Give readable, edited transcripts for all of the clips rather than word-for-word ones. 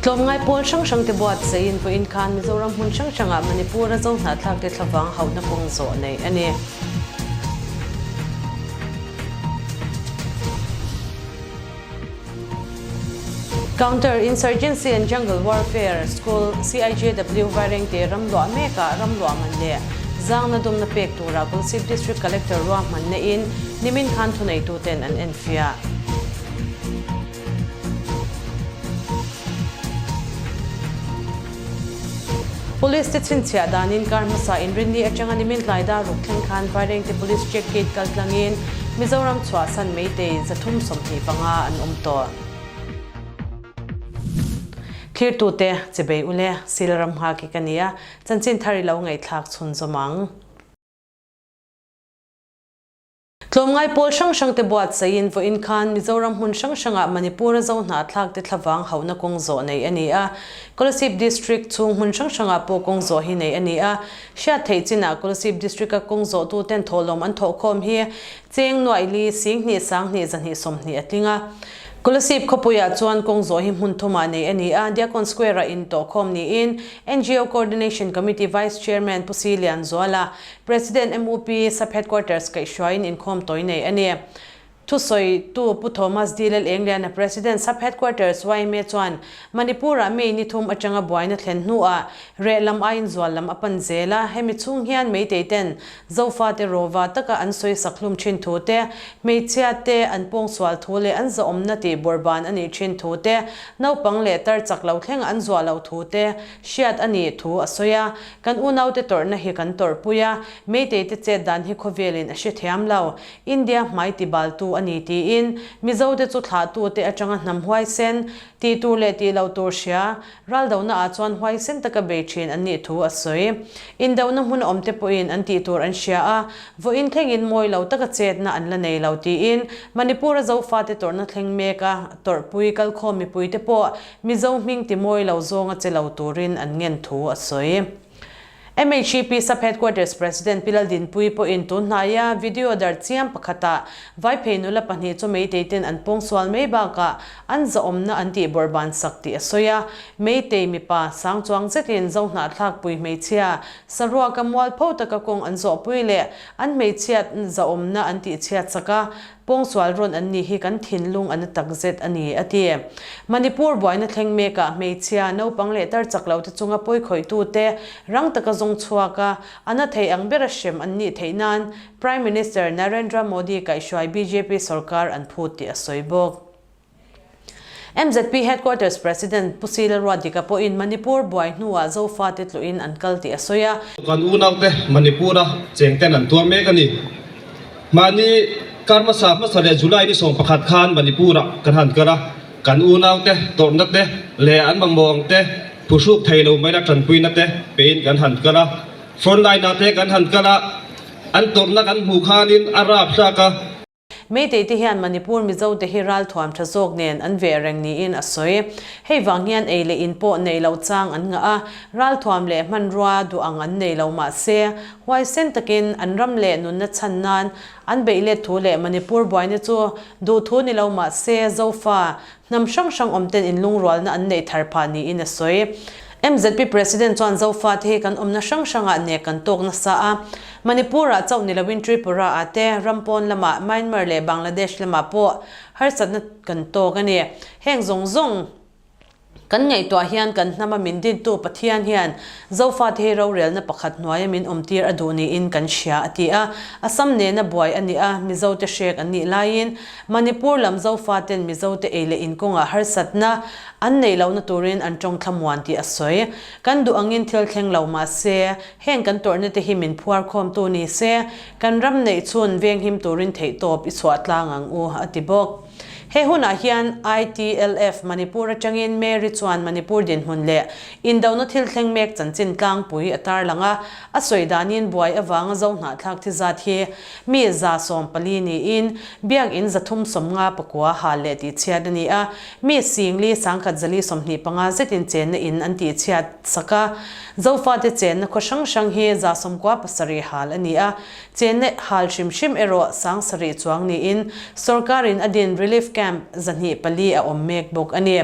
Tlawmngai pawl hrang hrangte buatsaihin vawiin khan Mizoram hmun hrang hrangah Manipur-a zo hnahthlakte thlavang hauhna kawng zawh neih a ni. Counter Insurgency and Jungle Warfare School, CIJW, Vairengte ram luah mekah ram luah man leh zangna dumna pek tura Kolasib District Collector ruahmanna in nimin khan thuneituten an enfiah. Police te chhinchhiah danin kar hmasa inrinni atanga nimin tlai dar ruk thleng khan Vairengte Police Check Gate kal tlangin Mizoram chhuahsan Meitei 325 an awm tawh. Thlirtute chibei ule sil ram nghak hi ka nia, chanchin thar i lo ngaihthlak chhunzawm ang. Tlawmngai pawl hrang hrangte buatsaihin vawiin khan Mizoram hmun hrang hrangah Manipur-a zo hnahthlakte thlavang hauhna kawng zawh nei a ni a. Kolasib District chhung hmun hrang hrangah pawh kawng zawh hi nei a ni a. Hriat theih chinah Kolasib District-a kawng zawhtuten thawhlawm an thawhkhawm hi cheng nuaih li 10 2 120 a tling a. Kolasib khawpuiah chuan kawng zawh hi hmun thumah nei a ni a, Diakon Square-ah intawhkhawm niin NGO Coordination Committee Vice Chairman Pu Si Lianzuala, President MUP Sub-Headquarters kaihhruaiin inkhawm tawi nei a ni. Thusawitu Pu Thomas D. Lal Engliana President Sub-Headquarters yma chuan Manipur-ah May ni thum atanga buaina thlen hnuah reh lam aiin zual lam a pan zel a, hemi chhung hian Meitei ten Zofate rawva taka an sawi sak hlum thin thu te, hmeichhia te an pawngsual thu leh an zahawmna tih bawrhban a nih thin thu te, naupang leh tar chak lo thleng an zuah loh thu te hriat a nih thu a sawi a. Kan unaute tawrhna hi kan tawrhpui a, Meiteite chet dan hi khawvelin a hrethiam lo. India hmai tibaltu a ni tiin Mizote chu thlahtute atanga hnam huaisen, tih tur leh tih loh tur hria, raldohna ah chuan huaisen taka bei thin an nih thu a sawi. Indohna hmun awmte pawhin an tih tur an hria a, vawiin thlengin mawi lo taka chetna an la nei lo tiin Manipur-a Zofate tawrhna thleng mek a tawrhpui kalkhawm mipuite pawh Mizo hming ti mawi lo zawnga che lo turin an ngen thu a sawi. MHEP Sub-Headquarters President Pi Laldinpuii pawhin tun hnaia video dar chiam pakhatah Vaiphei nula pahnih chu Meitei ten an pawngsual mai bakah an zahawmna an tih bawrhban sak tih a sawi a. Meitei mipa sang chuang zetin Zo hnahthlakpui hmeichhia saruaka mualpho taka kawng an zawhpui leh an hmeichhiat zahawmna an tihchhiat sak a, Pawngsual rawn an nih hi kan thinlung a na takzet a ni, a ti. Manipur buaina thleng mekah hmeichhia, naupang leh tar chak lote chunga pawikhawih-tute rang taka zawng chhuak a, a na thei ang bera hrem an nih theih nan Prime Minister Narendra Modi kaihhruai bjp sorkar an phut tih a sawi bawk. MZP Headquarters President Pu Sila Ruatdika pawhin Manipur buai hnuah Zofate tluhin an kal tih a sawi a. Kan unaute Manipur-a chengten an tuar mek a ni. Mahni kar hmasa hmasa leh July ni 11 khan Manipur-ah kan han kal a, kan unaute tawrhna te leh an mamawh ang te phuhruk thei lo maina tanpuina te pein kan han kal a, front line-ah te kan han kal a, an tawrhna kan hmuh khanin a rapthlak a. Meitei te hian Manipur Mizo te hi ralthuam tha zawk nen an veh reng niin a sawi. Hei vang hian ei leh in pawh nei lo chang an ngah a, ralthuam leh hmanrua duh ang an nei lo mahse, huaisen takin an ram leh nunna chhan nan an beih let thu leh Manipur buaina chu duh thu ni lo mahse Zofa Hnam hrang hrang awmten inlungrualna an neih thar phah niin a sawi. MZP President chuan Zofate hi kan awmna hrang hrangah nek kan tawk nasa a. Manipur-ah chauh ni loin Tripura-ah te, ram pawn lamah, Myanmar leh Bangladesh lamah pawh harsatna kan tawk a ni. Heng zawng zawng kan ngaihtuah hian kan hnama min dintu Pathian hian Zofate hi rorelna pakhat hnuaia min awmtir a duh niin kan hria, a ti a. Assam nena buai a ni a, Mizote hrek an nih laiin Manipur lam Zofaten Mizote ei leh in kawngah harsatna an neih lohna turin an tawng thlamuan tih a sawi. Kan duh angin thil thleng lo mah se, heng kan tawrhna te hi min phuar khawmtu ni se, kan ram neih chhun venghim turin theihtawp i chhuah tlang ang u, a ti bawk. He hunah hian ITLF Manipur atangin Mary chuan Manipur dinhmun leh indona thil thleng mek chanchin tlangpui a tarlang a, a sawi danin buai avanga zo hnahthlak thi zat hi Mi 140 niin Biakinn 359 hal leh tihchhiat a ni a, mi 10,000 1,425 zetin chenna in an tihchhiat sak a. Zofate chenna khaw hrang hrang hi 97 hal a ni a, chenna hal hrim hrim erawh 7,000 chuang niin sawrkarin a din relief camp. Camp 204 a awm mek bawk a ni.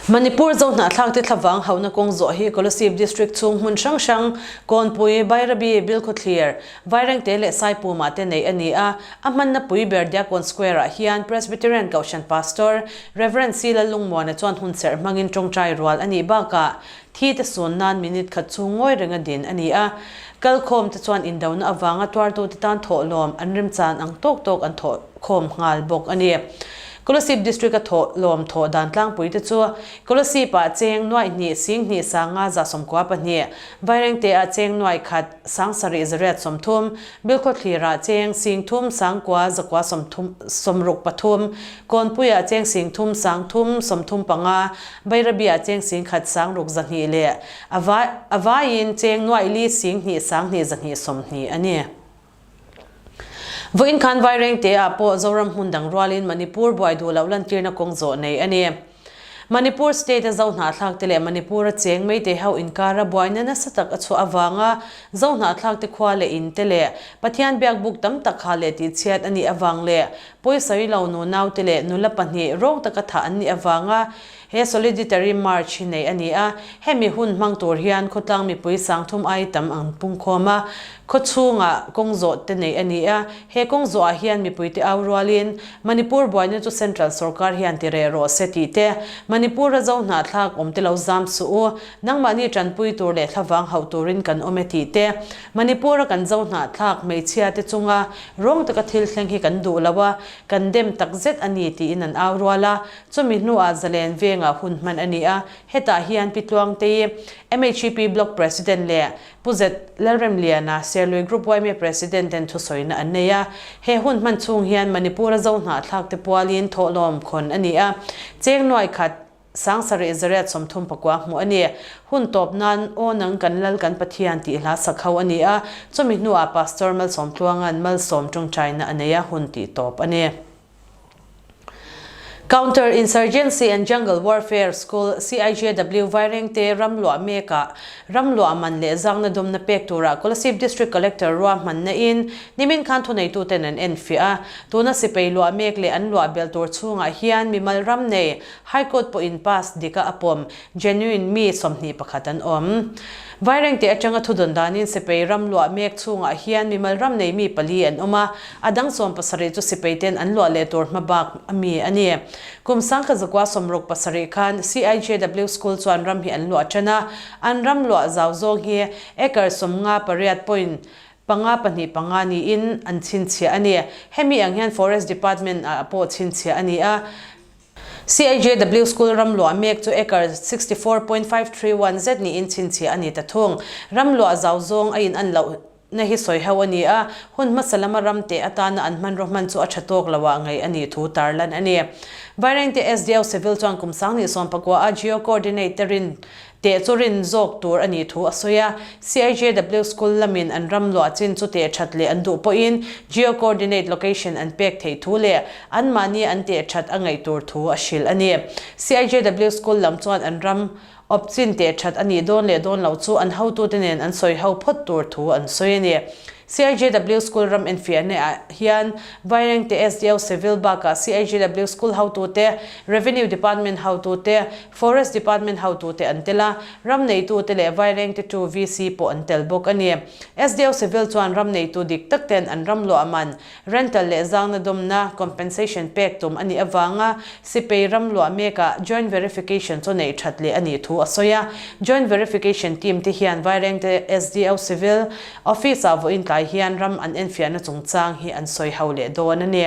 Manipur Zohnahthlakte thlavang hauhna kawng zawh hi Kolasib District chhung hmun hrang hrang, Kawnpui, Bairabi, Bilkhawthlir, Vairengte leh Saipumah te neih a ni a. A hmanna pui ber Diakon Square-ah hian Presbyterian Kohhran Pastor, Rev. C. Lallungmuana chuan hunserh hmangin tawngtai rual a nih bakah thi te sun nan minute khat chhung ngawi renga din a ni a. Kalkhawm te chuan indona avanga tuartute tan thawhlawm an remchan ang tawk tawk an thawhkhawm nghal bawk a ni. Kolasib District-a thawhlawm thawh dan tlangpui te chu Kolasib-ah cheng nuaih hnih sing hnih sanga 94, Vairengte-ah cheng nuaih khat 70 30, Bilkhawthlirah cheng 30 9 963, Kawnpuiah cheng 30 335, Bairabiah cheng 10 600 leh a vaiin cheng nuaih li 2 2 220 a ni. Vawiin khan Vairengte-ah pawh Zoram hmun dang rualin Manipur buai duh loh lantirna kawng zawh nei a ni. Manipur state-a Zo hnahthlakte leh Manipur-a cheng Meitei ho inkara buaina nasa tak a chhuah avanga Zo hnahthlakte khua leh inte leh Pathian biakbuk tam tak ha leh tihchhiat a nih avang leh pawisawi lo nunaute leh nula pahnih rawng taka thah an nih avanga He Soliditary March hi neih a ni a, hemi hun hmang tur hian khawtlang mipui 3000 ai tam an pungkhawm a, khaw chhungah kawng zawh te neih a ni a, he kawng zawhah hian mipuite au rualin Manipur buaina chu Central sawrkar hian ti reh rawh se tih te, Manipur-a zo hnahthlak awm te lo zam suh u, nangmahni tanpui tur leh thlavang hauh turin kan awm e tih te, Manipur-a kan zo hnahthlak hmeichhia te chunga rawng taka thil thleng hi kan duh lo a, kan dem takzet a ni tiin an au rual a. Chumi hnuah Zalen vengah hun hman a ni a, hetah hian Pi Tluangtei, MHEP Block President leh Pu Zet Lalremliana, Serlui Group yma President ten thusawina an nei a. He hun hman chhung hian Manipur-a zo hnahthlak te pualin thawhlawm khawn a ni a, cheng nuai khat 7839 hmuh a ni. Hun tawp nan Aw nang kan Lal kan Pathian tih hla sak ho a ni a, chumi hnuah Pastor Malsawmtluanga'n malsawm tawngtaina a nei a, hun tih tawp a ni. Counter Insurgency and Jungle Warfare School, CIJW, Vairengte ram luah mekah ram luah man leh zangna dumna pek turah Kolasib District Collector ruahmanna in nimin khan thuneituten an enfiah a. Tuna sipai luah mek leh an luah belh tur chhungah hian mimal ram nei High Court pawhin pass dika a pawm genuine mi 21 an awm. Vairengte atanga thudawn danin sipai ram luah mek chhungah hian mimal ram nei mi pali an awm a, a dang 17 chu sipai ten an luah leh tur hma bak a mi a ni. Kum 1967 khan CIJW School chuan ram hi an luah tan a, an ram luah zau zawng hi acre 58 point panga pahnih panga niin an chhinchhiah a ni. Hemi ang hian Forest Department ah pawh chhinchhiah a ni a. CIJW School ram luah mek chu acre 64.531 zet niin chhinchhiah a ni ta thung. Ram luah zau zawng a in an loh na hi sawi ho a ni a, hun hmasa lama ram teh atana an hmanraw hman chu a tha tawk lo ah ngaih a nih thu tarlan a ni. Vairengte SDO Civil chuan kum 2019 a Geo Coordinate te rin Teh chu rin zawk tur a nih thu a sawi a, CIJW School lamin an ram luah chin chu teh that leh an duh pawhin geo-coordinate location an pek theih thu leh anmahni an teh that a ngaih tur thu a hrilh a ni. CIJW School lam chuan an ram awp chin teh that a nih dawn leh dawn loh chu an hotute nen an sawi ho phawt tur thu an sawi a ni. CIJW School ram enfiahna ah hian Vairengte SDO Civil bakah CIJW School hotute, Revenue Department hotute, Forest Department hotute an tel a, ram neitute leh Vairengte tu VC pawh an tel bawk a ni. SDO Civil chuan ram neitu dik tak ten an ram luah man, rental leh zangna dawmna, compensation, pek tum a nih avanga sipei ram luah mekah Joint Verification chu neih that leh a nih thu a sawi a. Joint Verification Team te hian Vairengte SDO Civil Office-ah vawiin tlai hian ram an enfiahna chungchang hi an sawi ho leh dawn a ni.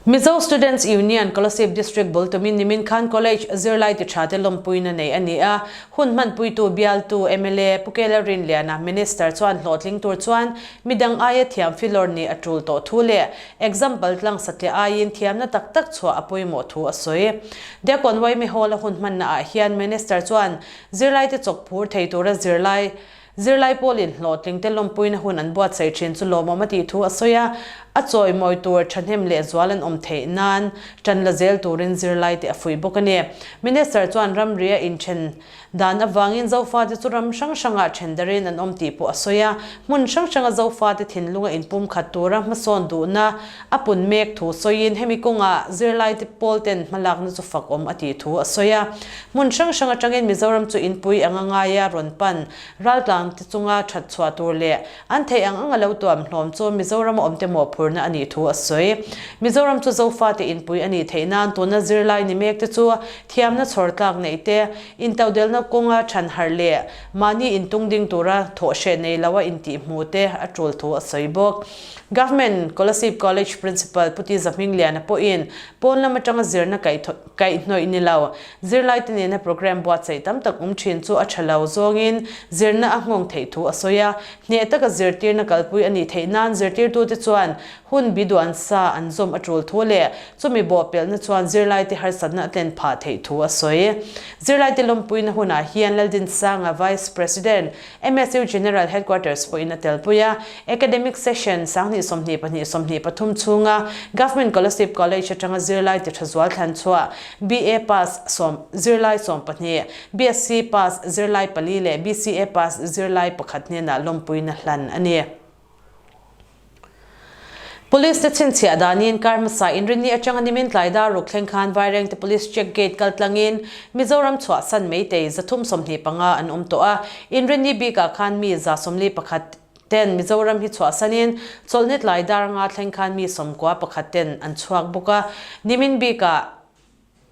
Mizo Students Union Kolasib District bul tumin nimin khan College zirlai ti tha te lawmpuina nei a ni a, hun hmanpuitu bialtu mla Pu Kela Rinliana Minister chuan hlawhtling tur chuan midang aia thiam filawr nih a tul tawh thu leh example tlang satliah aiin thiamna tak tak chhuah a pawimawh thu a sawi. Diakon Waimi Hall a hun hmanna ah hian Minister chuan zirlaite chawk phur thei tura zirlai Zirlai pawlin hlawhtling te lawmpuina hun an buatsaih thin chu lawmawm a tih thu a sawi a. A chawimawi tur thahnem lehzual an awm theih nan tan la zel turin zirlaite a fuih bawk a ni. Minister chuan ramri a inthen dan avangin Zofate chu ram hrang hrangah then darin an awm tih pawh a sawi a. Hmun hrang hranga Zofate thinlunga inpumkhat tura hmasawn duhna a pun mek thu sawiin hemi kawnga zirlaite pawlten hmalakna chu fak awm a tih thu a sawi a. Hmun hrang hrang atangin Mizoram chu inpui anga ngaia rawn pan raltlangte chunga that chhuah tur leh An theih ang ang a lo tuam hlawm chu Mizoram a awmte mawhphurhna a nih thu a sawi. Mizoram chu Zofate inpui a nih theih nan tuna zirlai ni mek te chu thiamna chhawr tlak neih te, intodelhna kawnga than harh leh mahni intung ding tura thawh hreh nei lo a intih hmuh te a tul thu a sawi bawk. Government Kolasib College Principal Pu Ti Zahmingliana pawhin pawn lam atanga zirna kaihhnawih ni lo Zirlaite nena programme buatsaih tam tak awm thin chu a tha lo zawngin zirna a nghawng theih thu a sawi a. Hneh taka zirtirna kalpui a nih theih nan zirtirtute chuan hun bi duan sa an zawm a tul thu leh chumi bawhpelhna chuan zirlaite harsatna a tlen phah theih thu a sawi. Zirlaite lawmpuina hunah hian Laldinsanga Vice President, MSU General Headquarters pawhin a telpui a, Academic Session 2022 23 chhunga Government Kolasib College atanga zirlai ti tha zual thlan chhuah BA Pass sawm zirlai 12, BSc Pass zirlai pali leh BCA Pass zirlai pakhat hnenah lawmpuina hlan a ni. Police te chhinchhiah danin kar hmasa inrinni atanga nimin tlai dar ruk thleng khan Vairengte Police Check Gate kal tlangin Mizoram chhuahsan Meitei 325 an awm tawh a, inrinni bikah khan mi 41 ten Mizoram hi chhuahsanin chawlhni tlai dar nga thleng khan mi 91 ten an chhuak bawk a, nimin bikah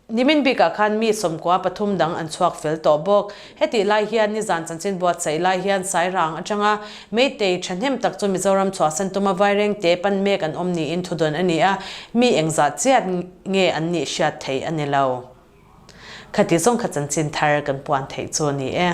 Nimin bikah khan mi 93 dang an chhuak fel tawh bawk. Hetih lai hian nizan chanchin buatsaih lai hian Sairang atanga Meitei thahnem tak chu Mizoram chhuahsan tuma Vairengte pan mek an awm niin thudawn a ni a, mi engzah chiat nge an nih hriat theih a ni lo. Khati zawng kha chanchin thar kan puan theih chu a ni e.